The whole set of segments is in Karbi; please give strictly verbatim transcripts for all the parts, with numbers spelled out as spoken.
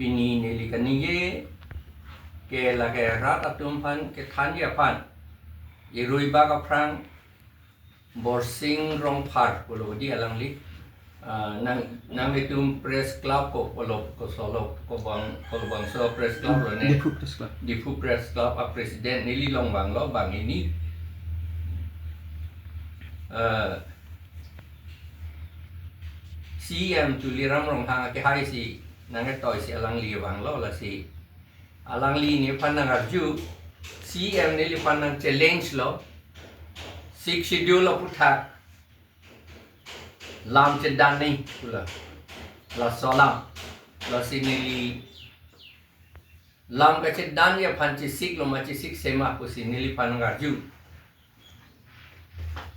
Pini neli kaningje ke lake rat atum aphan kethanji aphan, irui bak aphrang Borsing Rongphar pulo di alangli, ah, nang, nangtum press club ko pulo, ko solo, ko bang, ko bangso press club lo ne. Diphu Press Club. Diphu Press Club a president neli along vanglo, bang ini, ah, C E M Tuliram Ronghang akehai si nangketoi si alangli vanglo, lasi alangli neliphan nangarju, C E M neliphan nang challenge lo, Sixth Schedule aputhak lam chedan nangji pula, laso alam. Lasi neli lam kachedanji aphan chesiklo ma chesik sema pusi neliphan nangarju.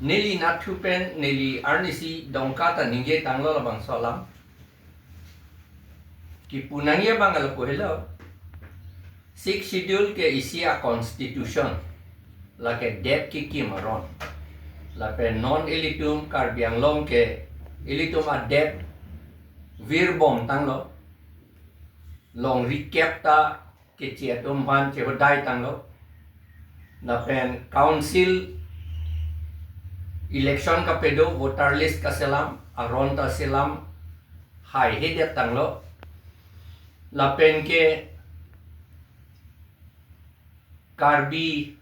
Neli nathu pen neli arnisi Dongka ta ningje tanglo labangso alam. Kipu nangji abang lapu helo. Sixth Schedule ke isi a constitution, lake det kekim aron. Lapen non ilitum Karbi Anglong ke ilitum adet virbom tanglo. Longri kep ta Keche atum aphan chehodai tanglo. Lapen council election kapedo, voter list kaselam, aron ta selam haihedet tanglo. Lapen ke Karbi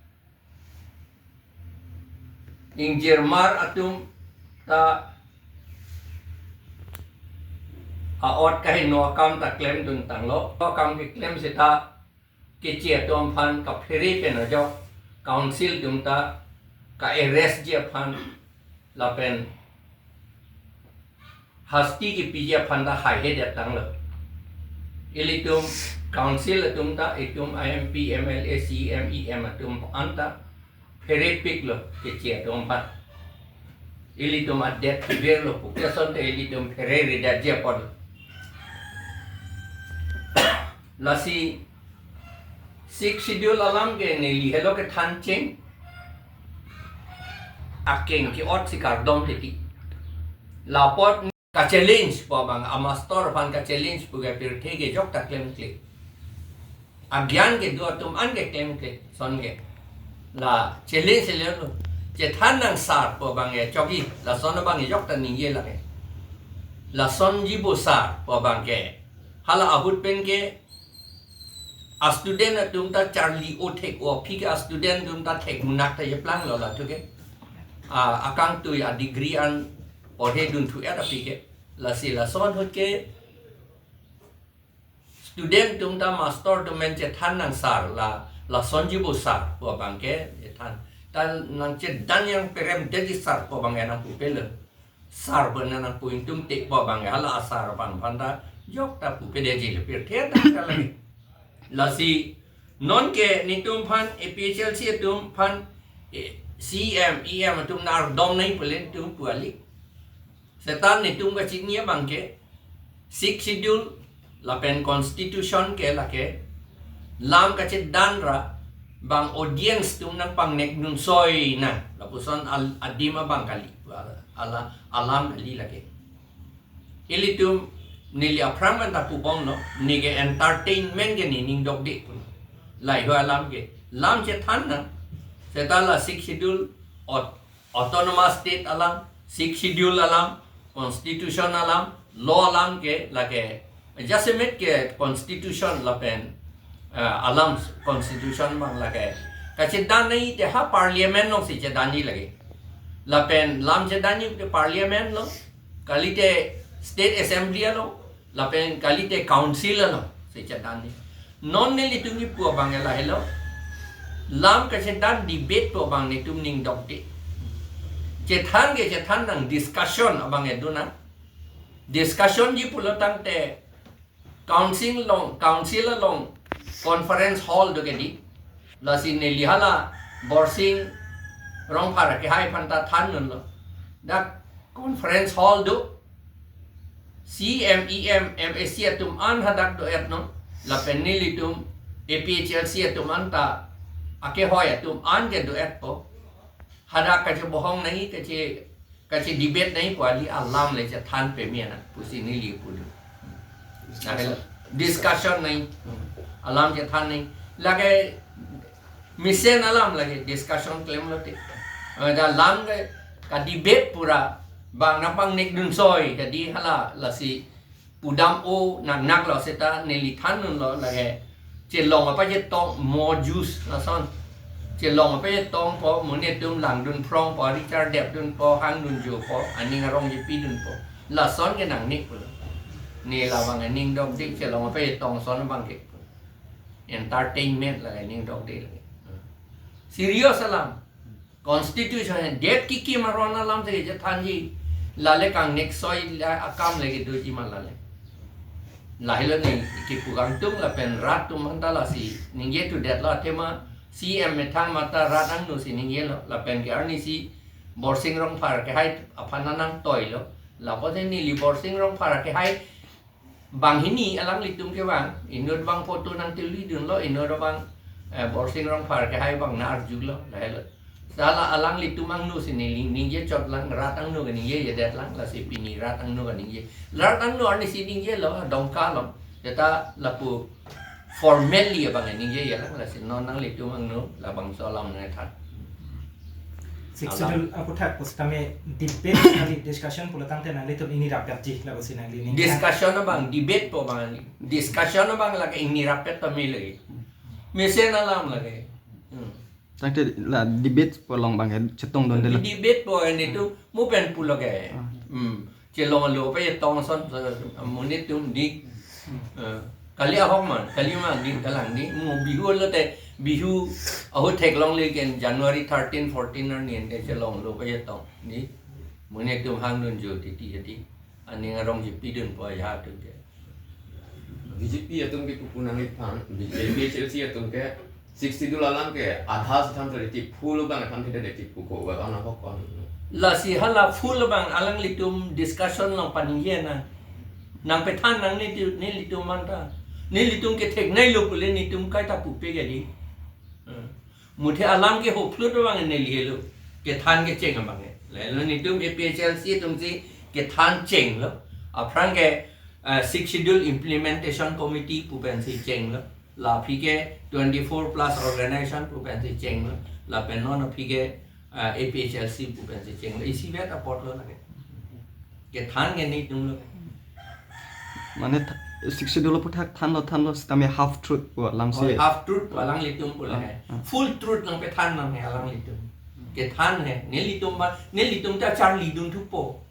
ingjirmar atum ta a-ot kaheno akam ta klemdun tanglo. Akam keklem seta Keche atum aphan kaphere pen ajok council atum ta ka-arrest ji aphan lapen hasti kepiji aphan ta haihedet tanglo. Ilitum council atum ta itum M P, M L A, C E M, E M atum anta pherepiklo Keche atum aphan. Ilitum adet virlo pu ke asonte ilitum phereredetji apotlo. Lasi Sixth Schedule alam ke neli helo kethancheng akeng ke-ot si kardom titi. Lapot ka-challenge pu abang, a-master aphan ka-challenge pu ke pirthe kejok ta klemkle. Agyan kedo atum an ke klemkle, son ke. La challenge le lo. Chethan nang sar pu abang ke chokji, lason abang kejok ta ningje lake. Lasonji bo sar pu abang ke. Hala ahut pen ke a-student atum ta charli-o thek-o aphi ke a-student atum ta thek munak ta cheplanglo latum ke. A, akangtui a-degree an porhe dunthu-et aphi ke. Lasi lason ahut ke student atum ta master atum men chethan nang sar la, lasonji bo sar pu abang ke chethan. Ta nang chedan yang perem detji sar pu abang ke nang pupelo. Sar pen nang pu ingtum te pu abang ke hala asar abang aphan ta jok ta pupedetji le pirthe ta kalagi. Lasi non ke netum aphan A P H L C atum aphan, eh, C E M, E M atum nang ardom nangji pu le netum pu kali. Seta netum kachini abang ke Sixth Schedule lapen constitution ke lake lam kachedan ra bang audience atum nang pangnek nungsoi nang lapuson al-, adim abang kali, ala, ala, alam kali lake. Ilitum neli aphrang men ta pubomlo, ne ke entertainment ke ne ning dokde pu. Lahei alam ke lam chethan nang. Seta la Sixth Schedule, aut-, Autonomous State alam, Sixth Schedule alam, Constitution alam, law alam ke lake, jasemet ke Constitution lapen, eh, alam Constitution abang lake kachedan nangji te ha Parliament along si chedanji lake. Lapen lam chedanji te Parliament along, kalite State Assembly along, lapen kalite Council along si chedanji. Non nelitum kipu abang ke lahelo. Lam kachedan debate pu abang netum ning dokde. Chethan ke chethan nang, discussion abang ke do nang. Discussion ji pulo tangte council along, council along conference hall do ke di. Lasi neli hala Borsing Rongphar akehai aphan ta thandunlo. Dak conference hall do, C E M, E M, M A C atum an hadak do-etnon, lapen nelitum A P H L C atum an ta akehoi atum an ke do-etpo. Hadak kachebohong nangji, kache, kache-debate nangji pu kali, alam le chethan peme nang pusi neli pulo. Nahelo. Discussion nangji. Alam chethan nangji. Lake mesen alam lake discussion klemlo te. Eh, da alam ke ka debate pura bang nangpangnek dun soi, jadi hala lasi pudam o nang naklo seta neli thandunlo lake chelong apachetong mo juice lason. Chelong apachetongpo, monit atum langdun phrongpo, richar depdunpo, hangdunjopo, aning arongji pidunpo. Lason ke nangnek pulo. Ne labang aning dokde, chelong apachetong ason abang ke. Entertainment la aning dokde lake. Serious alam. Constitution det kikim aron alam si chethanji. Lale kangnek soi la akam le kedoji ma lale. Lahelo ne kipu kangtung lapen rat atum aphanta lasi ningje tu det la tema C M methang mata rat angno si ningjelo lapen ke arnisi Borsing Rongphar kehai aphan nangtoilo. Lapusi neli Borsing Rongphar kehai banghini alanglitum kevang, inut abang photo nangtuli dunlo, inut abang, eh, Borsing Rongphar kehai abang nang-arjulo, lahelo. Sala alanglitum angno si neli ningje chotlang, rat angno keningjejedetlang, lasi pini rat angno keningje. Rat angno arnisi ningjelo, Dongka along. Seta lapu formally abang ningjejelang, lasi non nanglitum angno labangso alam nangthan. Sixth Schedule aputhak pusitame debate kali, discussion pulo tangte nanglitum ingni rapetji lapusi nangli ning. Discussion abang debate po abang, discussion abang lake ingni rapet pame lake. Mesen alam lake. Hmm. Tangte la debate po along abang chetongdundelo. Debate po ini tu mo pen pulo ke. Ah. Hmm. Chelong lo apachetong ason, eh, monit atum di. Eh, kali ahok ma, kali ma di kalang di. Mo Bihu lote, Bihu ahut theklongle ke January thirteen, fourteen arni ante chelong lo apachetong di. Monit atum hangdunjo titi titi. Aning arongji pidunpo ajahak atum ke. B J P atum ke pupu nangliphan, B J P, A P H L C atum ke Sixth Schedule alam ke adha si than sari ti full abang than thede ti pu ko ba ana hok kon. Lasi hala full abang alanglitum discussion along paningje nang. Nangpethan nang neli, nelitum aphanta. Nelitum ketheknei lo pule netum kaita pupe ke di. Eh. Muthe alam ke hoplut abang neli helo. Kethan kecheng abang ke. Lalo netum A P H L C atum si kethan chenglo. Aphrang ke, eh, Sixth Schedule Implementation Committee pu pensi chenglo. La aphi ke twenty-four plus organization pu pensi chenglo. Lapen non aphi ke, eh, A P H L C pu pensi chenglo. Isivet apotlo lake. Kethan ke netumlo. Mane th-, Sixth Schedule aputhak thanlo thanlo sitame half truth pu alam si. Oh, half truth pu alanglitum pu lake. Ah, ah. Full truth nangpethan nang he alanglitum. Kethan he. Nelitum ba, nelitum ta charlidun thupo.